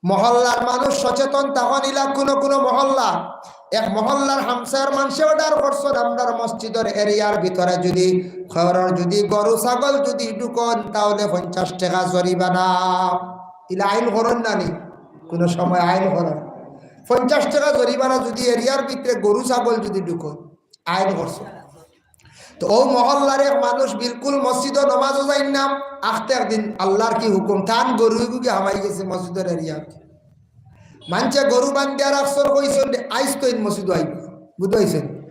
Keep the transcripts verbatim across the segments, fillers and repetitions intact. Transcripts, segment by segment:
মহল্লার মানুষ সচেতন, তখন ইলা কোনো কোনো মহল্লা, এক মহল্লার হামসায়ার মানষে অর্ডার করছইন, আমরার মসজিদর এরিয়ার ভিতরে যুদি কেউরর যুদি গরু ছাগল যুদি ঢুকইন, তাইলে পঞ্চাশ টেকা জরিমানা। ইলা আইন করইন না নি? কোনো সময় আইন করইন, পঞ্চাশ টেকা জরিমানা যুদি এরিয়ার ভিতরে গরু ছাগল যুদি ঢুকইন, আইন করছইন। তো অউ মহল্লার এক মানুষ বিলকুল মসজিদো নমাজো যাইন না, আখতা একদিন আল্লার কি হুকুম, তান গরু ইগুগি হামাই গেছে মসজিদর এরিয়াত। মানষে গরু বান্ধিয়া রাখছইন, কইছইন, "আইজ তো ইন মসজিদো আইবা।" বুঝাইছইন?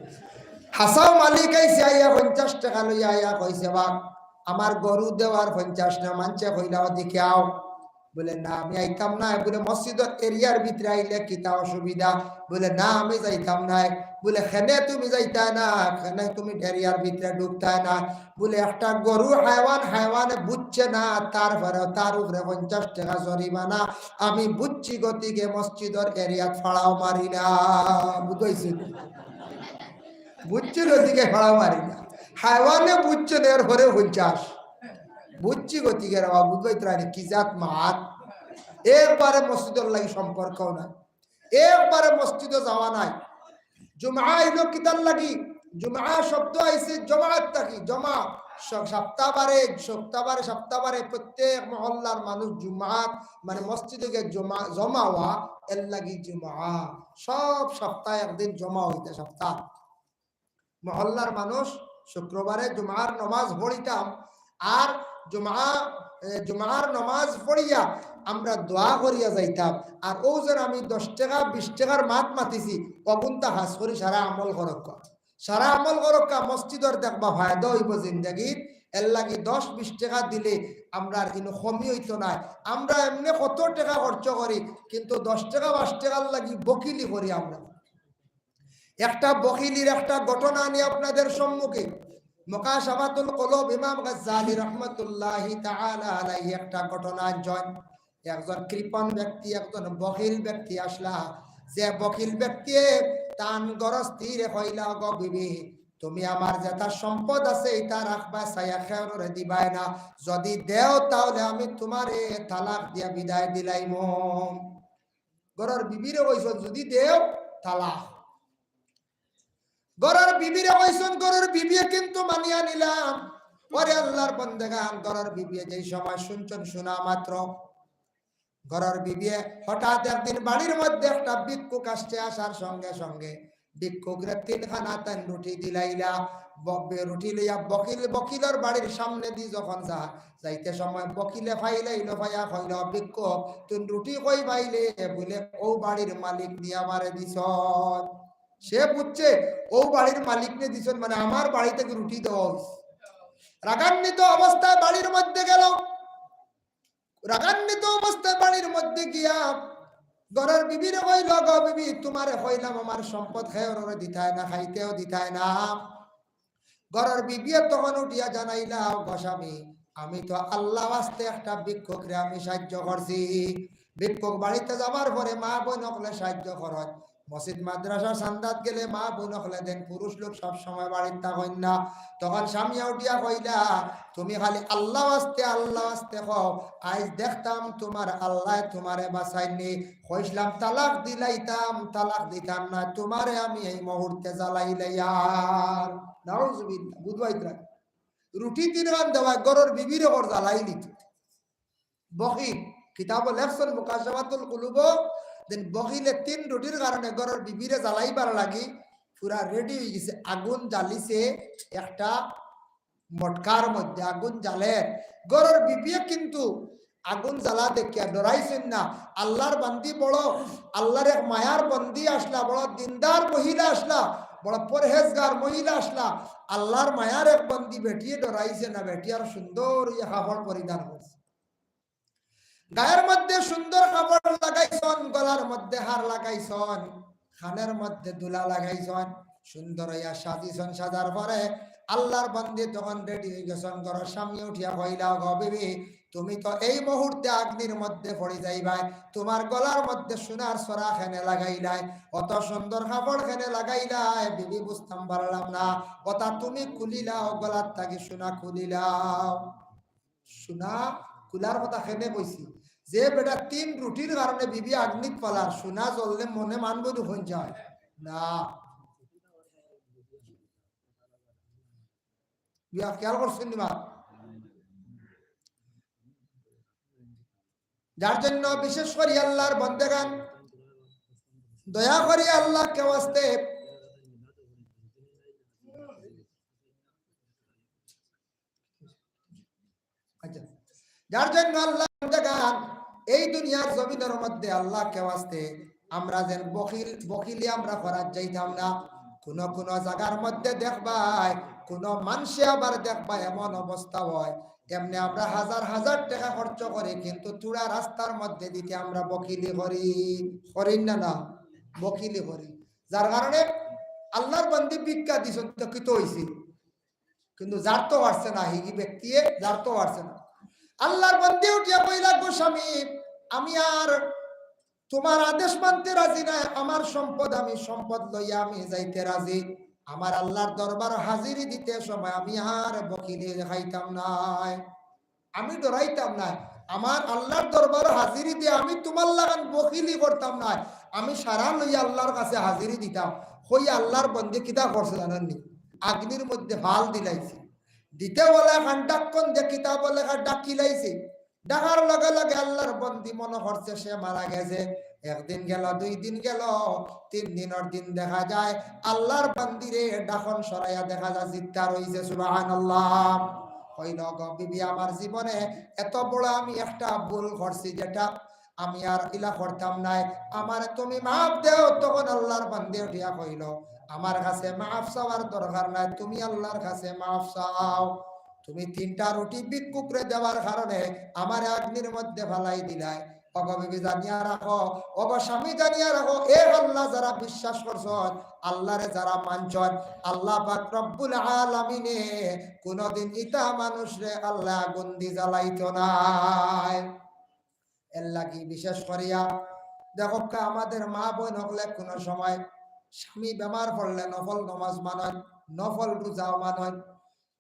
হাছাউ মালিক আইছে, আইয়া পঞ্চাশ টেকা লইয়া আইয়া কইছে, "বা, আমার গরু দেওয়ার পঞ্চাশ না।" মানষে কইলা, "ওদিকে আও।" বুলে, "না, আমি আইতাম নায়।" বুলে, "মসজিদর এরিয়ার ভিতরে আইলে কিতা অসুবিধা?" বুলে, "না, আমি যাইতাম নায়।" বুলে, "কেনে তুমি যাইতায় না? কেনে তুমি এরিয়ার ভিতরে ঢুকতায় না?" বুলে, "একটা গরু হায়ওয়ান, হায়ওয়ানে বুঝছে না, তারপরে তার উপরে পঞ্চাশ টেকা জরিমানা, আমি বুঝছি গতিকে মসজিদর এরিয়াত ফাড়াও মারি না।" বুঝাইছে? বুঝছি গতিকে ফাড়াও মারি না। হায়ওয়ানে বুঝছে না, এরপরে পঞ্চাশ। বুঝছি গতিকে রে বাবা, বুঝবাই তো রানি, কি জাত মাত। একবারে মসজিদর লাগি সম্পর্কও নাই, একবারে মসজিদো যাওয়া নাই। জুমা আইলো কিতার লাগি? জুমা শব্দ আইছে জমাত থাকি, জমা। স-, সপ্তাহবারে, সপ্তাহবারে, সপ্তাহবারে প্রত্যেক মহল্লার মানুষ জুমাত, মানে মসজিদে গিয়া জমা, জমা হওয়া, এর লাগি জুমা। সব সপ্তাহে একদিন জমা হইতে সপ্তাহ। মহল্লার মানুষ শুক্রবারে জুমার নমাজ পড়িতাম, আর জুমা, এ, জুমার নমাজ পড়িয়া আমরা দোয়া করিয়া যাইতাম। আর অউ যে আমি দশ টেকা, বিশ টেকার মাত মাতিছি, অগুনতা খাস করি সারা আমল করউক্কা। সারা আমল করউক্কা, মসজিদর দেখবা ফায়দা অইবো জিন্দেগিত। এর লাগি দশ বিশ টেকা দিলে আমরার ইনো কমি অইতো নায়। আমরা এমনে কত টেকা খরচ করি, কিন্তু দশ টেকা পাঁচ টেকার লাগি বকিলি করি আমরা। একটা বকিলির একটা ঘটনা আনি আপনাদের সম্মুখে। মুকাশাফাতুল কুলুব ইমাম গাজ্জালী রহমতুল্লাহি তাআলা আলাইহি একটা ঘটনা আনছইন। একজন কৃপণ ব্যক্তি, একজন বকিল ব্যক্তি আছলা, যে বকিল ব্যক্তিয়ে তান গৃহস্থীরে কইলা, "গো বিবি, তুমি আমার যেতা সম্পদ আছে, ইতা রাখবায় চাইয়া কেউরে দিবায় না, যুদি দেও তাইলে আমি তুমারে তালাক দিয়া বিদায় দিলাইমু।" ঘরর বিবিরে কইছইন, "যুদি দেও, তালাক।" ঘরর বিবিরে কইছইন, ঘরর বিবিয়ে কিন্তু মানিয়া নিলা। ওরে আল্লার বন্দেগান, ঘরর বিবিয়ে যেই সময় হুনছইন, হুনা মাত্র ঘরর বিবিয়ে হঠাৎ একদিন বাড়ির মধ্যে একটা ভিক্ষুক আসছে, আসার সঙ্গে সঙ্গে ভিক্ষুকরে তিনখানা তাইন রুটি দিলাইলা। ব-, বে-, রুটি লইয়া বকিল, বকিলর বাড়ির সামনেদি যখন যা, যাইতে সময় বকিলে পাইলাইলো, পাইয়া কইলো, "ভিক্ষুক, তুইন রুটি কই পাইলে?" বুলে, "অউ বাড়ির মালিকনি আমারে দিছইন।" সে বুঝছে, অউ বাড়ির মালিকনি দিছইন, মানে আমার বাড়ি থাকি রুটি দেওয়া অইছে। রাগান্বিত অবস্থায় বাড়ির মধ্যে গেল। রাগান্বিত অবস্থায় বাড়ির মধ্যে গিয়া ঘরর বিবিরে কইলো, "গো বিবি, তুমারে কইলাম আমার সম্পদ কেউরে দিতায় না, খাইতেও দিতায় না।" ঘরর বিবিয়ে তখন উঠিয়া জানাইলা, "গো স্বামী, আমি তো আল্লা ওয়াস্তে একটা ভিক্ষুকরে আমি সাহায্য করছি। ভিক্ষুক বাড়িত যাওয়ার পরে মা বইন অকলে সাহায্য করইন, মসজিদ মাদ্রাসার চান্দাত গেলে মা বইন অকলে দেইন, পুরুষ লোক সব সময় বাড়িত থাকইন না।" তখন স্বামীয়ে উঠিয়া কইলা, "তুমি খালি আল্লা ওয়াস্তে, আল্লা ওয়াস্তে কও, আইজ দেখতাম তুমার আল্লায় তুমারে বাঁচাইননি। কইছলাম তালাক দিলাইতাম, তালাক দিতাম না, তুমারে আমি এই মুহূর্তে জ্বালাইলাইয়ার।" নাউজুবিল্লাহ, বুঝবাইতরা। রুটি তিনখান দেওয়ায় ঘরর বিবিরে কর জ্বালাইলিতো। বকিল, কিতাবো লেখছইন মুকাশাফাতুল কুলুবো, দেন বকিলে তিন রুটির কারণে ঘরর বিবিরে জ্বালাইবার লাগি পুরা ready অইগেছে, আগুন জ্বালিছে একটা মটকার মধ্যে, আগুন জ্বালের। ঘরর বিবিয়ে কিন্তু আগুন জ্বালা দেখিয়া ডরাইছইন না। আল্লার বান্দি বড়, আল্লার এক মায়ার বান্দি আছলা, বড় দিনদার মহিলা আছলা, বড় পরহেজগার মহিলা আছলা। আল্লার মায়ার এক বান্দি বেটিয়ে ডরাইছে না, বেটিয়ে আর সুন্দর অইয়া কাপড় পরিধান করছে। গায়ের মধ্যে সুন্দর কাপড় লাগাইছইন, গলার মধ্যে হার লাগাইছইন, কানের মধ্যে দুলা লাগাইছইন, সুন্দর অইয়া সাজিছইন। সাজার পরে আল্লার বান্দি তখন ready অইগেছইন। ঘরর স্বামীয়ে উঠিয়া কইলা, "গো বিবি, তুমি তো এই মুহূর্তে আগ্নির মধ্যে পড়ি যাইবায়, তুমার গলার মধ্যে সোনার ছড়া কেনে লাগাইলায়, অত সুন্দর কাপড় কেনে লাগাইলায়?" "বিবি, বুঝতাম পারলাম না, অতা তুমি খুলিলাও, গলার থাকি সোনা খুলিলাও।" সোনা খুলার কথা কেনে কইছি? যে বেটা তিন রুটির কারণে বিবি আগ্নিত ফালার, সোনা জ্বললে মনে মানবো নি? কইন চায় না। বিয়া খেয়াল করছইন নি বা? যার জন্য বিশেষ করি আল্লাহর বন্দেগান, দয়া করি আল্লাহকে ওয়াস্তে, আচ্ছা, যার জন্য আল্লাহর বন্দেগান, এই দুনিয়ার জমিনের মধ্যে আল্লাহকে ওয়াস্তে আমরা যেন বখিল, বখিলি আমরা করাত যাইতাম না। কুনু কুনু জাগার মধ্যে দেখবায়, কুনু মানষে আবার দেখবায় এমন অবস্থা অয়, এমনে আমরা হাজার হাজার টেকা খরচ করি, কিন্তু থুড়া রাস্তার মধ্যে দিতে আমরা বখিলি করি, করি না, না? বখিলি করি। যার কারণে আল্লাহর বন্দি ভিক্ষা দিছইন তো কিতা অইছে? কিন্তু যার তো পারছে না, হিগি ব্যক্তিয়ে যার তো পারছে না। আল্লাহর বন্দি উঠিয়া কইলা, "গো স্বামী, আমি আর তুমার আদেশ মানতে রাজি নায়, আমার সম্পদ, আমি সম্পদ লইয়া আমি যাইতে রাজি। আমার আল্লাহর দরবার হাজিরি দিতে সময় আমি আর বখিলি দেখাইতাম নায়, আমি ডরাইতাম নায়। আমার আল্লাহর দরবার হাজিরি দিয়া আমি তুমার লাখান বখিলি করতাম নায়, আমি সারা লইয়া আল্লাহর কাছে হাজিরি দিতাম।" কইয়া আল্লাহর বন্দি কিতা করছে জানইন নি? আগ্নির মধ্যে ফাল দিলাইছে। দিতে বলে খান ঢাকন দিয়া কিতাব লেখা ঢাকিলাইছে। ঢাকার লগে লগে আল্লাহর বন্দি মনো করছে সে মারা গেছে। একদিন গেল, দুই দিন গেল, তিন দিনর দিন দেখা যায় আল্লাহর বন্দিরে ঢাকন সরাইয়া দেখা যায় জিন্দা রইছে। সুবহানাল্লাহ। কইল, "গো বিবি, আমার জীবনে এত বড় আমি একটা ভুল করছি, যেটা আমি আর ইলা করতাম নায়, আমারে তুমি মাফ দেও।" তখন আল্লাহর বন্দি উঠিয়া কইল, "আমার কাছে মাফ চাওয়ার দরকার নাই, তুমি আল্লাহর কাছে মাফ চাও। তুমি তিনটা রুটি ভিক্ষুকরে দেওয়ার কারণে আমারে আগ্নির মধ্যে ফালাই দিলায়।" ওগো বিবি জানিয়া রাখো, ওগো স্বামী জানিয়া রাখো, এ আল্লাহ যারা বিশ্বাস করছইন, আল্লাহরে যারা মানছইন, আল্লাহ পাক রব্বুল আলামিনে কুনুদিন ইতা মানুষরে আল্লাহ আগুন দি জ্বালাইতো নায়। এর লাগি বিশেষ করিয়া দেখউক্কা, আমাদের মা বইন অকলে কুনু সময় স্বামী বেমার পড়লে নফল নমাজ মানইন, নফল রোজাও মানইন,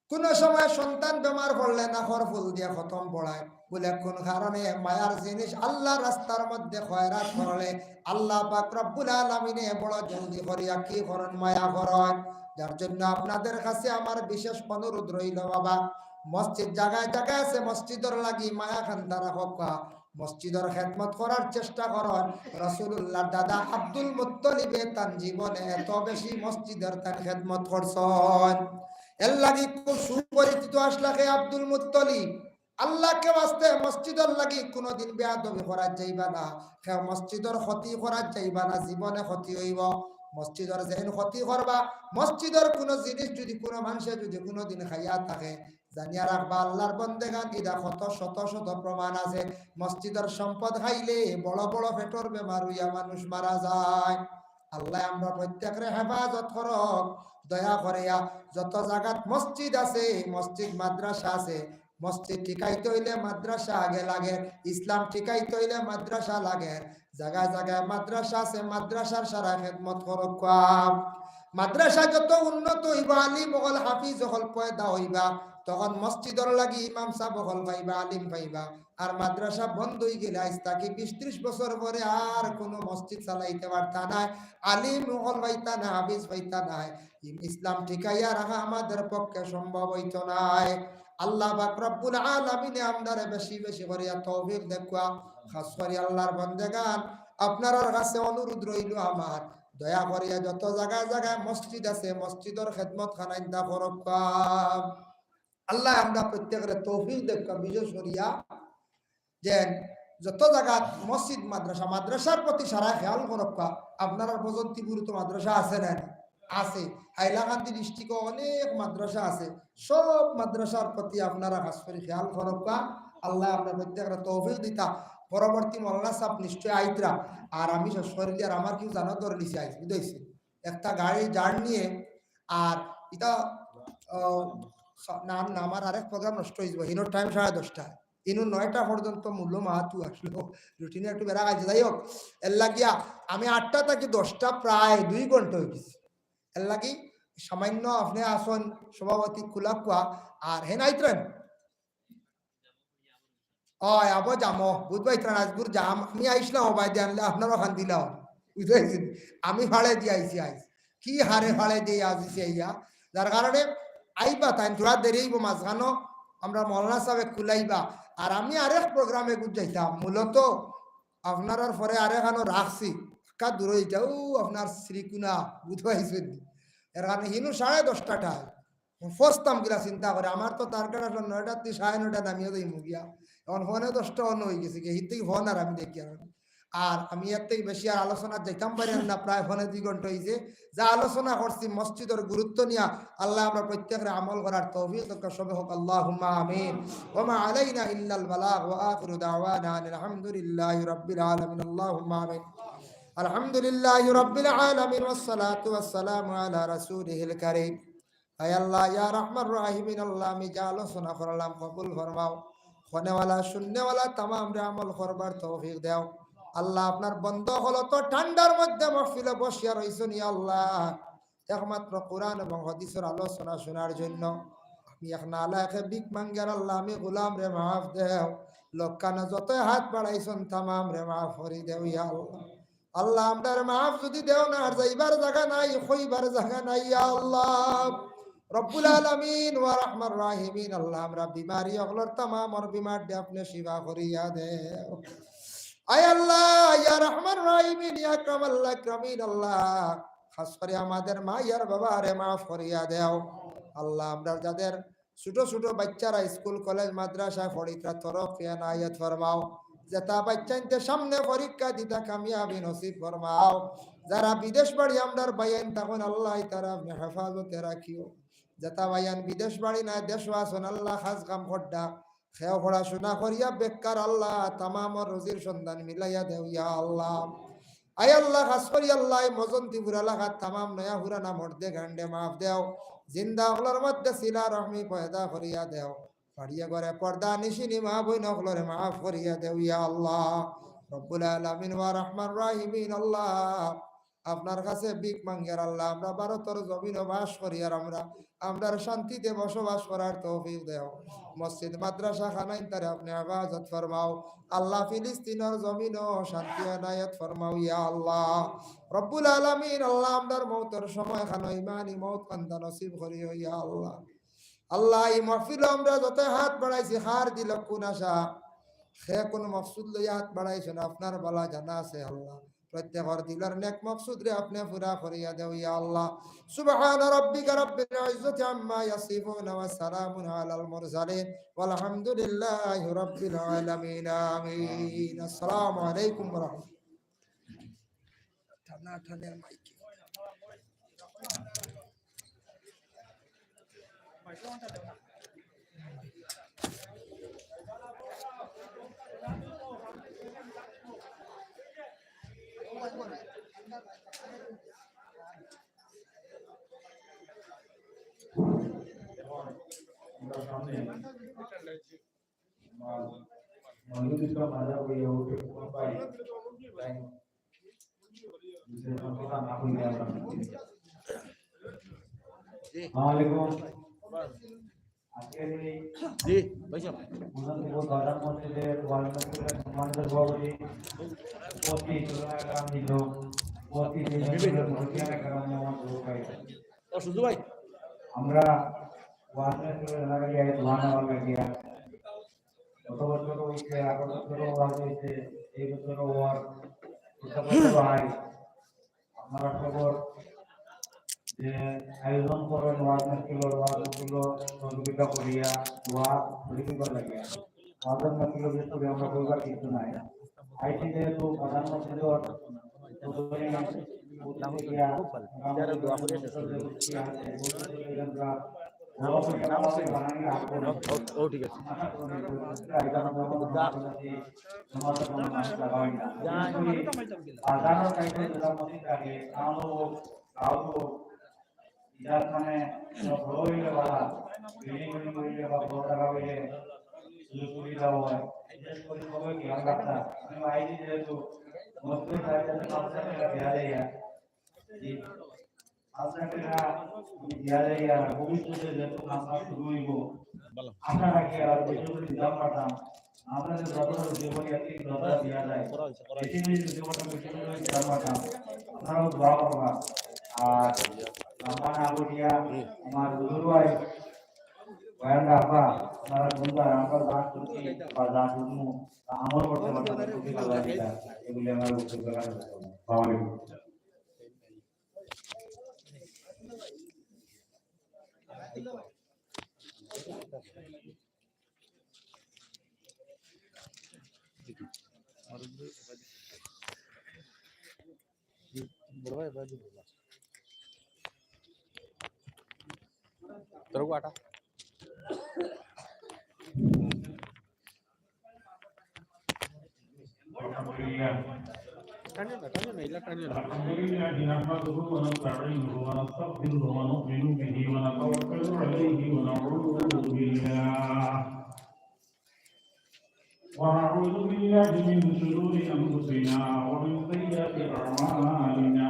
কুনু সময় সন্তান বেমার পড়লে নাকর ফুল দিয়া খতম পড়াইন, বুলে কুন কারণে? মায়ার জিনিস আল্লাহর রাস্তার মধ্যে খয়রাত করলে আল্লাহ পাক রব্বুল আলামিনে বড় জলদি করিয়া কি করইন? মায়া করইন। যার জন্য আপনাদের কাছে আমার বিশেষ অনুরোধ রইল বাবা, মসজিদ জাগায় জাগায় আছে, মসজিদর লাগি মায়া কান্দা রাখউক্কা, মসজিদর খেদমত করার চেষ্টা করইন। রাসূলুল্লাহর দাদা আব্দুল মুত্তালিবে তান জীবনে এত বেশি মসজিদর তান খেদমত করছইন। এর লাগি খুব সুপরিচিত আশলাকে আব্দুল মুত্তালিব। আল্লাহকে ওয়াস্তে মসজিদর লাগি কুনুদিন বেয়াদবি করাত যাইবা না, কেউ মসজিদর ক্ষতি করাত যাইবা না, জীবনে ক্ষতি অইবো। মসজিদর যেইন ক্ষতি করবা, মসজিদর কুনু জিনিস যুদি কুনু মানষে যুদি কুনুদিন খাইয়া থাকে, জানিয়া রাখবা, আল্লাহর বন্দেগান, ইটা কত শত শত প্রমাণ আছে। মসজিদর সম্পদ খাইলে বড় বড় পেটর বেমার অইয়া মানুষ মারা যায়। আল্লায় আমরা প্রত্যেকরে হেফাজত করউক, দয়া করিয়া। যত জাগাত মসজিদ আছে, মসজিদ মাদ্রাসা আছে, মসজিদ টিকাইতে অইলে মাদ্রাসা আগে লাগে, ইসলাম টিকাইতে অইলে মাদ্রাসা লাগে। জাগায় জাগায় মাদ্রাসা আছে, মাদ্রাসার সারা খেদমত করউক্কা। মাদ্রাসা যত উন্নত অইবো, আলিম অকল, হাফিজ অকল পয়দা অইবা, তখন মসজিদর লাগি ইমাম সাব অকল পাইবা, আলিম পাইবা। আর মাদ্রাসা বন্ধ অইগেলে আইজ থাকি বিশ ত্রিশ বছর পরে আর কুনু মসজিদ চালাইতে পারতা নায়, আলিম অকল পাইতা নায়, হাফিজ পাইতা নায়। ইম-, ইসলাম টিকাইয়া রাখা আমাদের পক্ষে সম্ভব অইতো নায়। আল্লাহ পাক রব্বুল আলামিনে আমরারে বেশি বেশি করিয়া তৌফিক দেউক্কা। খাস করি আল্লাহর বন্দেগান, আপনারার কাছে অনুরোধ রইল আমার, দয়া করিয়া যত জাগায় জাগায় মসজিদ আছে, মসজিদর খেদমত খানাইন্দা করউক্কা। আল্লায় আমরা প্রত্যেকরে তৌফিক দেউক্কা, বিশেষ করিয়া যেন যত জাগাত মসজিদ মাদ্রাসা, মাদ্রাসার প্রতি সারা খেয়াল করউক্কা। আপনারার বজন্তিপুর তো মাদ্রাসা আছে না? আছে। হাইলাকান্দি ডিস্ট্রিক্টও অনেক মাদ্রাসা আছে, সব মাদ্রাসার প্রতি আপনারা খাস করি খেয়াল করউক্কা। আল্লায় আমরা প্রত্যেকরে তৌফিক দিতা। পরবর্তী মৌলানা সাব নিশ্চয় আইতরা। আর আমি শেষ করি দিয়ার, আমার কেউ জানা দর নিচে আইস, বুঝাইছি? একটা গাড়ি জার্নিয়ে আর ইটা, আহ, স-, না, না, আমার আরেক প্রোগ্রাম নষ্ট অইযিবো। হিনোর টাইম সাড়ে দশটা। ইনু নয়টা পর্যন্ত মূল্য মাহাতু আসলো। রুটিনে একটু বেড়া খাইছে। যাই হোক, এর লাগিয়া আমি আটটা থাকি দশটা, প্রায় দুই ঘন্টা অইগেছে। এর লাগি সামান্য আপনে আসন সভাপতি কুলাকুয়া আর হেন আইতরেন। অয়, আবো যামো, বুঝবায়, ইতারা আজকুর যাম, আমি আইসলাম, অবায় দিয়া আনলে আপনারাও খান দিলাম, বুঝবাইছেন? আমি ফাড়ে দিয়া আইছি আইস, কি হারে ফাড়ে দিয়া আইছি আইয়া, যার কারণে আইবা তাইন থুড়া দেরি অইবো মাঝখানো, আমরা মৌলানা সাহেব খুলাইবা। আর আমি আরেক প্রোগ্রামে গুজ যাইতাম, মূলত আপনারার পরে আরেক আনো রাখছি, কা দূরে ইটা, ও আপনার শ্রীকুনা, বুঝবাইছেন? এর কারণে হিনু সাড়ে দশটা টাইম। ফস্তাম গিলা চিন্তা করে, আমার তো টার্গেট আসলো নয়টার তুই সাড়ে নয়টা নামিয়ে যাই মুগিয়া। এখন ফোনে দশটা অন্য হয়ে গেছে, কি হিতে ফোন আর আমি দেখি আর। আর আমি এর থেকে বেশি আর আলোচনা যাইতাম পারি না, প্রায় ফোনে দুই ঘন্টা হয়েছে। যা আলোচনা করছি মসজিদের গুরুত্ব নিয়া, আল্লাহ আমরা প্রত্যেকের আমল করার তৌফিক দান করুক, সবে হোক, আল্লাহুম্মা আমিন। ওয়া মা আলাইনা ইল্লাল বালাগ, ওয়া আখিরু দাওয়ানা আনিল হামদুলিল্লাহি রাব্বিল আলামিন, আল্লাহুম্মা আমিন। আলহামদুলিল্লাহি রাব্বিল আলামিন, ওয়াস সালাতু ওয়াস সালামু আলা রাসূলিহিল কারীম। আয় আল্লাহ, ইয়া রাহমান রাহিমিন আল্লাহ, আমি যা আলোচনা করলাম কবুল ফরমাও। ফোনেওয়ালা, শুননেওয়ালা তামামরে আমল করবার তৌফিক দেও। আল্লাহ, আপনার বন্দা অকল তো ঠান্ডার মধ্যে মাহফিলে বসিয়া রইছইন, ইয়া আল্লাহ। একমাত্র কোরআন এবং হাদিসের আলোচনা শোনার জন্য। আমি এক নালায়েকে ভিক মাঙ্গার আল্লাহ, আমি গোলামরে মাফ দেও। লক্কানো যতই হাত বাড়াইছইন তামামরে মাফ করি দেও, ইয়া আল্লাহ। আল্লাহ, আমরারে মাফ যদি দেও না, আর যাইবার জাগা নাই, কইবার জাগা নাই, ইয়া আল্লাহ। রব্বুল আলামিন ওয়া রাহমান রাহিমিন, আল্লাহ, আমরা বিমারি অকলর তামামর বিমাররে আপনে শিফা করিয়া দেও। আয় আল্লাহ, ইয়া রাহমান রাহিমিন, ইয়া আকরামাল আকরামিন, আল্লাহ, খাস করি আমাদের মা আর বাবারে মাফ করিয়া দেও। আল্লাহ, আমরা যাদের ছোট ছোট বাচ্চারা স্কুল, কলেজ, মাদ্রাসায় পড়িতরা, তরফ এনায়েত ফরমাও। যেতা বাচ্চাইন্তে সামনে পরীক্ষা দিতা, কামিয়াবি নসিব ফরমাও। যারা বিদেশ বাড়ি আমরার ভাইয়াইন থাকইন, আল্লাহ, তারা আপনে হেফাজতে রাখিও। যেতা ভাইয়াইন বিদেশ বাড়ি নাই, দেশো আছইন, আল্লাহ, কাজ কাম কররা, কেউ পড়াশোনা করিয়া বেকার, আল্লাহ, তামামর রুজির সন্ধান মিলাইয়া দেও, ইয়া আল্লাহ। আয় আল্লাহ, খাস করি আল্লাহ, এই মজন্তিপুর এলাকার তামাম নয়া পুরানা মর্দে গান্ডে মাফ দেও। জিন্দা অকলর মধ্যে সিলা রহমি পয়দা করিয়া দেও। বাড়িয়ে ঘরে পর্দা নিশিনি মা বইন অকলরে মাফ করিয়া দেও, ইয়া আল্লাহ। রব্বুল আলামিন ওয়া রাহমান রাহিমিন, আল্লাহ, আপনার কাছে ভিক মাঙ্গার আল্লাহ, আমরা ভারতর জমিনো বাস করি, আর আমরা, আমরার শান্তিতে বসবাস করার তৌফিক দেও। মসজিদ মাদ্রাসা খানাইন তারে আপনে হেফাজত ফরমাও। আল্লাহ, ফিলিস্তিনর জমিনো শান্তি এনায়েত ফরমাও, ইয়া আল্লাহ। রব্বুল আলামিন, আল্লাহ, আমরার মউতর সময় খানো ইমানি মউত কান্দা নসিব করিও, ইয়া আল্লাহ। আল্লাহ, এই মাহফিলো আমরা যত হাত বাড়াইছি, কার দিলো কুন আশা, কে কুন মকসুদ লইয়া হাত বাড়াইছইন, আপনার ভালা জানা আছে আল্লাহ। প্রত্যেকর দিলর নেক মকসুদরে আপনে পুরা করিয়া দেও, ইয়া আল্লাহ। সুবহানা রাব্বিকা রাব্বিল ইজ্জাতি আম্মা ইয়াসিফুন ওয়া সালামুন আলাল মুরসালিন ওয়াল হামদুলিল্লাহি রাব্বিল আলামিন। আমিন। আসসালামু আলাইকুম ওয়া রাহমাতুল্লাহ। মৌলভী সাহেব মাঝে বইয়া উঠে, কোন ভাই? জি। আসসালামু আলাইকুম। আজকে এই জি, ভাই সাহেব। মুজাফফরপুর বাজার মসজিদের ওয়াজ মাহফিলের সম্মানিত সভাপতি, উপস্থিত উলামায়ে কেরাম বৃন্দ, উপস্থিত এই মঞ্চের মুরব্বিয়ানে কেরাম, আমার যুবক ভাই। ও, সুজু ভাই। আমরা ওয়াজ মাহফিলের এলাকা দিয়া, দোয়া নেওয়ার লাগিয়া, গত বছরও হইছে, আগের বছরও ওয়াজ হইছে, এই বছরও ওয়াজ, প্রত্যেক বছরও হয়। আপনারা খবর যে আয়োজন করেন ওয়াজ মাহফিল, ওয়াজ মাহফিল সহযোগিতা করিয়া ওয়াজ শরীফ করা লাগে। ওয়াজ মাহফিল ভিতরে আমরা বলবার কিছু নাই। আইসি যেহেতু প্রধানমন্ত্রী তো ও, ও, ঠিক আছে। যাই। জি। আচ্ছা, এটা আমি দিয়া যাই, আর ভবিষ্যতে যত কাজ শুরু হইব, আশা রাখি আর ভবিষ্যতে দিতাম পারতাম। আমরা যে যত উদ্যোগ করি, একটি দরজা দিয়া যায়। বেশি বেশি উদ্যোগ করতে বেশি বেশি করে দিতাম পারতাম। আপনারাও দোয়া করবা। আর লম্বা না করিয়া আমার হুজুর ভাই, বয়ান রাখবা, আপনারা শুনবা, আমরা যা শুনছি বা যা শুনবো, তা আমল করতে পারতাম, খুবই ভালো লাগে এটা। এগুলি আমার উদ্যোগ করা হচ্ছে। আসসালামু আলাইকুম। তোর আটা। الحمد لله. টানিও না, টানিও না, ইলা টানিও না। الحمد لله نحمده ونستعينه ونستغفره ونؤمن به ونتوكل عليه ونعوذ بالله ونعوذ بالله من شرور أنفسنا ومن سيئات أعمالنا.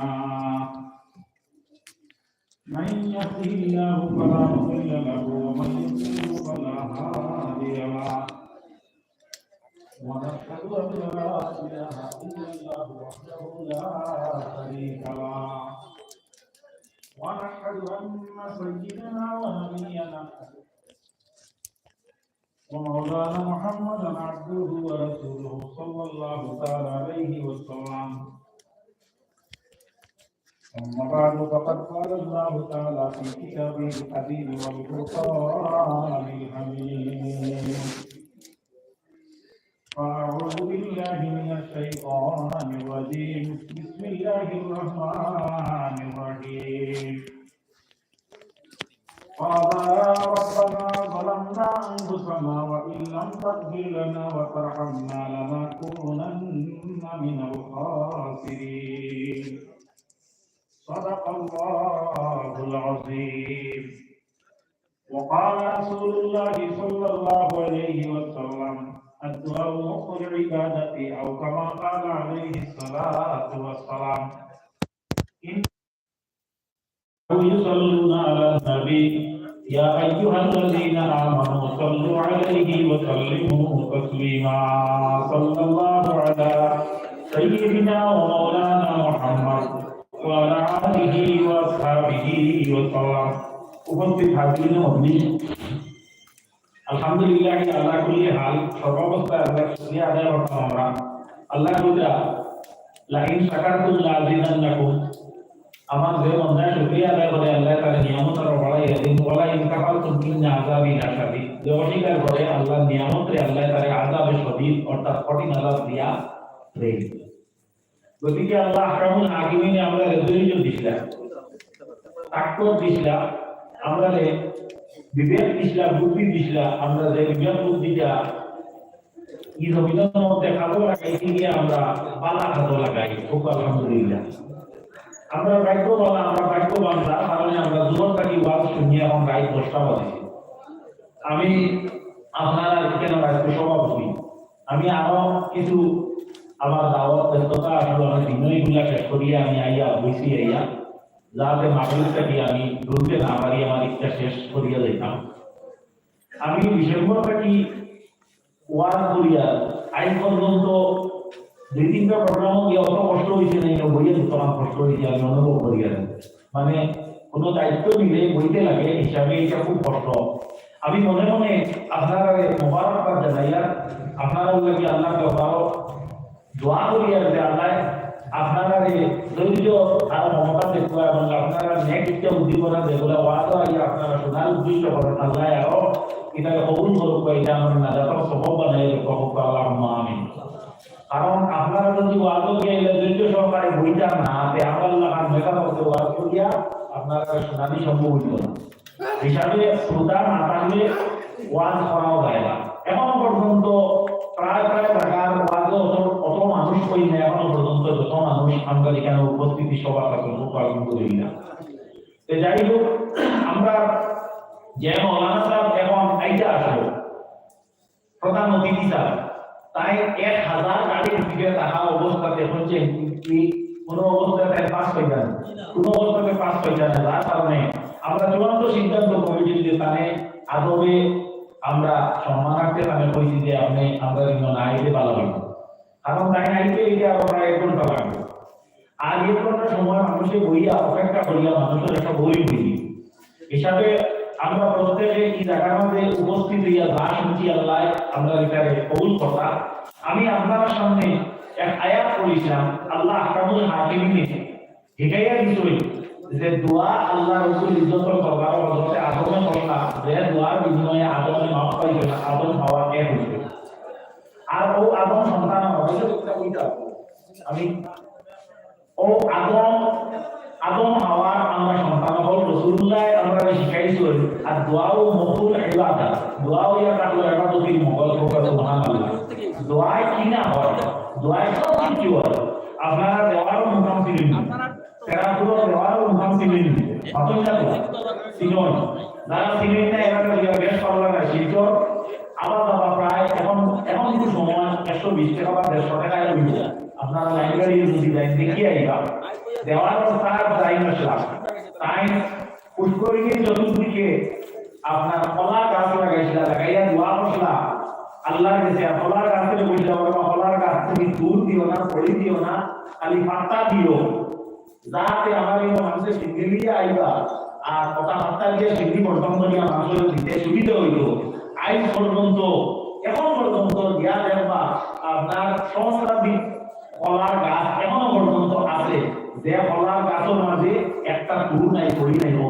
من يهده الله فلا مضل له ومن يضلل فلا هادي له. ونشهد أن لا إله إلا الله وحده لا شريك له. ونشهد أن سيدنا ونبينا ومولانا محمدا عبده ورسوله صلى الله تعالى عليه وسلم. أما بعد، فقد قال الله تعالى في كتابه العزيز والفرقان الحميد. فأعوذ بالله من الشيطان الرجيم. بسم الله الرحمن الرحيم. قالا ربنا ظلمنا أنفسنا وإن لم تغفر لنا وترحمنا لنكونن من الخاسرين. صدق الله العظيم. وقال رسول الله صلى الله عليه وسلم: الدعاء مخ العبادة، أو كما قال عليه الصلاة والسلام. إن يصلون على النبي، يا أيها الذين آمنوا صلوا عليه وسلموا تسليما. صلى الله على سيدنا ومولانا محمد وعلى آله وأصحابه وسلم. উপস্থিত হাজিরিন মজলিস, আলহামদুলিল্লাহ আলা কুল্লি হাল, সর্বাবস্থায় আল্লাহর শুকরিয়া আদায় করতাম আমরা। আল্লাহ বলরা, "লাইন শাকারতুম লাআজিদান্নাকুম।" আমার যে বন্দায় শুকরিয়া আদায় করে, আল্লাহ তার নিয়ামত আরো বাড়াইয়া দিন। "ওয়ালা ইন কাফারতুম ইন্না আযাবি লাশাদীদ।" যে অস্বীকার করে আল্লাহর নিয়ামতরে, আল্লাহ তারে আযাবে শদীদ, অর্থাৎ কঠিন আযাব দিয়া দেয়। গতিকে আল্লাহ আহকামুল হাকিমিনে আমরারে ধৈর্য দিছলা, তাকত দিছলা, আমরারে বিবেক দিছলা, বুদ্ধি দিছলা, আমরা যে বিবেক বুদ্ধিটা ই জমিনর মধ্যে কাজো লাগাইতে গিয়া আমরা বালা কাজো লাগাই, খুব আলহামদুলিল্লাহ। আমরা ভাগ্য বালা, আমরা ভাগ্যবান, যার কারণে আমরা জোহর থাকি ওয়াজ শুনিয়া এখন রাইত দশটা বাজে। আমি আপনারার কেন্দ্রীয় সভাপতি, আমি আরো কিছু আমার দাওয়াত ব্যস্ততা আসলো, আমি দিনই গুলা শেষ করিয়া আমি আইয়া বইছি আইয়া, যাতে মাহফিলটা কি আমি ঢুকতে না পারি, আমার ইচ্ছা শেষ করিয়া যাইতাম। আমি ডিসেম্বর থাকি ওয়াজ করিয়া আইজ পর্যন্ত দুই তিনটা প্রোগ্রামও গিয়া অত কষ্ট হইছে না, এটা বইয়া যতখান কষ্ট হইছে আমি অনুভব করিয়া। মানে, কোনো দায়িত্ব নিলে বইতে লাগে, হিসাবে এটা খুব কষ্ট। আমি মনে মনে আপনারারে মোবারকবাদ জানাইয়া, আপনারার লাগি আল্লাহর দরবারো দোয়া করিয়া যে আল্লাহ আপনারারে ধৈর্য আর ক্ষমতা দেখুয়া এবং আপনারা নেক ইচ্ছা উদ্দীপনা যেগুলা ওয়াজ আইয়া আপনারা শোনার উদ্দেশ্য করেন, আল্লাহ আরো এটাকে কবুল করুক, এটা আমার নাজাতর সবব বানাই রাখুক, আল্লাহুম্মা আমিন। কারণ আপনারা যদি ওয়াজো গিয়া ধৈর্য সহকারে বইতা না, তে আমার লাখান মেধা মতো ওয়াজ করিয়া আপনারা শুনানি সম্ভব হইত না। হিসাবে শ্রোতা না থাকলে ওয়াজ করাও যায় না। এখন পর্যন্ত প্রায় প্রায় ঢাকার ওয়াজে অত, অত মানুষ হই না, এখনো পর্যন্ত যত মানুষ আমরা এখানে উপস্থিতি সভা থাকবে, খুব আলহামদুলিল্লাহ। তো যাই হোক, আমরা যে মৌলানা সাহেব এখন আইতা আসলো, প্রধান অতিথি স্যার, তাই এক হাজার গাড়ির ভিতরে থাকা অবস্থাতে হচ্ছে কি কোনো অবস্থাতে পাস হয়ে যান, কোনো অবস্থাতে পাস হয়ে যান না, যার কারণে আমরা চূড়ান্ত সিদ্ধান্ত কমিটির যে তানে আদবে আমরা সম্মানার্থে তারে কইছি যে আপনে আমরার ইনো না আইলে ভালা অইবো, কারণ তাইন আইতে আইতে আরো প্রায় এক ঘন্টা লাগবো। আর এক ঘন্টা সময় মানুষে বইয়া অপেক্ষা করিয়া মানুষর একটা boring অইযিবো। হিসাবে আমরা প্রত্যেকে এই জাগার মাঝে উপস্থিত অইয়া যা শুনছি, আল্লায় আমরার ইটারে কবুল করতা। আমি আপনারার সামনে এক আয়াত পড়ছিলাম, আল্লাহ আহকামুল হাকিমিনে হিকাইয়া দিছইন যে দোয়া আল্লাহ রব্বুল ইজ্জতর দরবারো হযরতে আদমে করলা, যে দোয়ার বিনিময়ে আদমে মাফ পাইছইন, আদম হাওয়া এক অইছইন। আর অউ আদম সন্তান আমার, আমি অউ আদম, আদম হাওয়ার আমরা সন্তান অকল, রাসূলুল্লায় আমরারে শিখাইছইন। আর দোয়াও মকবুল ইবাদত, দোয়া অইয়া থাকলে ইবাদতর মকবুল অইবো, সুবহানাল্লাহ। দোয়ায় কি না অয়, দোয়ায় সব কিছু অয়। আপনারা দেওয়ারও মুকাম ছিলেন না, তেরাপুরর দেওয়ারও মুকাম ছিলেন না, অথচ চিনইন। যারা চিনইন না, এরা তো ইয়া বেশ পারলা না, শিলচর আবার বাবা প্রায় এখন, এখন কিন্তু সময় একশো বিশ টাকা বা দেড়শো টাকায় অইবো। আপনারা লাইন গাড়ি যদি যাইন, দেখি আইবা। দেওয়ার তার যাই মশলা। তাই পুষ্করিণীর চতুর্দিকে আপনার কলা গাছ লাগাইছিলা, লাগাইয়া দোয়া করছিলা আল্লাহর কাছে, আর কলার গাছ থেকে বলছিলা, "বাবা, কলার গাছ তুমি দূর দিও না, পড়ি দিও না, খালি পাত্তা দিও।" যাতে আমার এই মানুষের সিঙ্গি লিয়ে আইবা, আর কথা বার্তা দিয়ে সিঙ্গি বর্তন করিয়া মানুষের দিতে সুবিধা হইতো। আইজ পর্যন্ত, এখন পর্যন্ত গিয়া দেখবা, আপনার সহস্রাধিক কলার গাছ এখনো পর্যন্ত আছে, যে কলার গাছের মাঝে একটা তুর নাই, পড়ি নাই, ও